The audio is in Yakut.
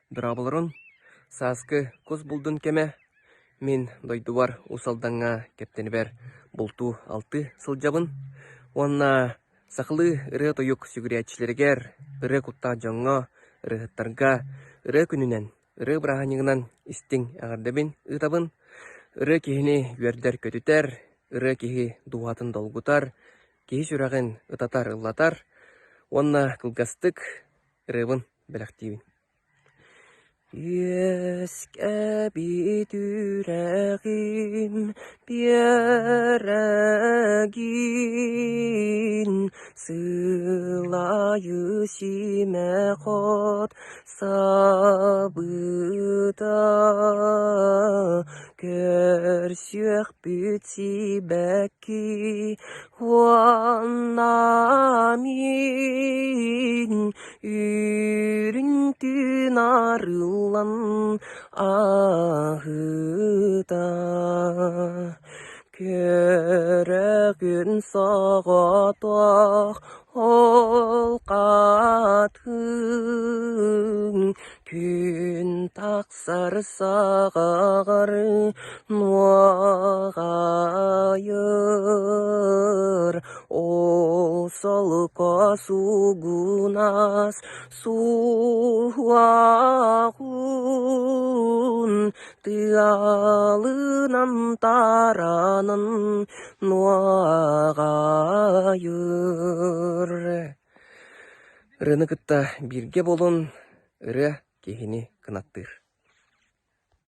Дорооболорун, сааскы кус булдун кэмэ. Мин дойдубар Уус Алдаҥҥа Кэптэнибэр бултуу-алтыы сылдьабын уонна сахалыы ырыа-тойук сүгүрүйээччилэригэр, ырыа куттаах дьоҥҥо, ырыаһыттарга ырыа күнүнэн, ырыа бырааһынньыгынан истиҥ эҕэрдэбин ыытабын. Ырыа киһини үөрдэр-көтүтэр, ырыа киһи дууһатын долгутар, киһи сүрэҕин ытатар-ыллатар уонна кылгастык ырыабын бэлэхтиибин. Үөскэбит үрэҕим биэрэгин сылайы симэх от сабыта Көрсүөхпүт сибэкки уонна мин үрүҥ түүн арыллан аһыта Көрөгүн соҕотох ол хатыҥ күн тахсар саҕаҕар нуоҕайыр, ол солко суугунас суһуоҕун тыалынан таранан нуоҕайыр. Ырыаны кытта бииргэ буолун, ырыа киһини кынаттыыр.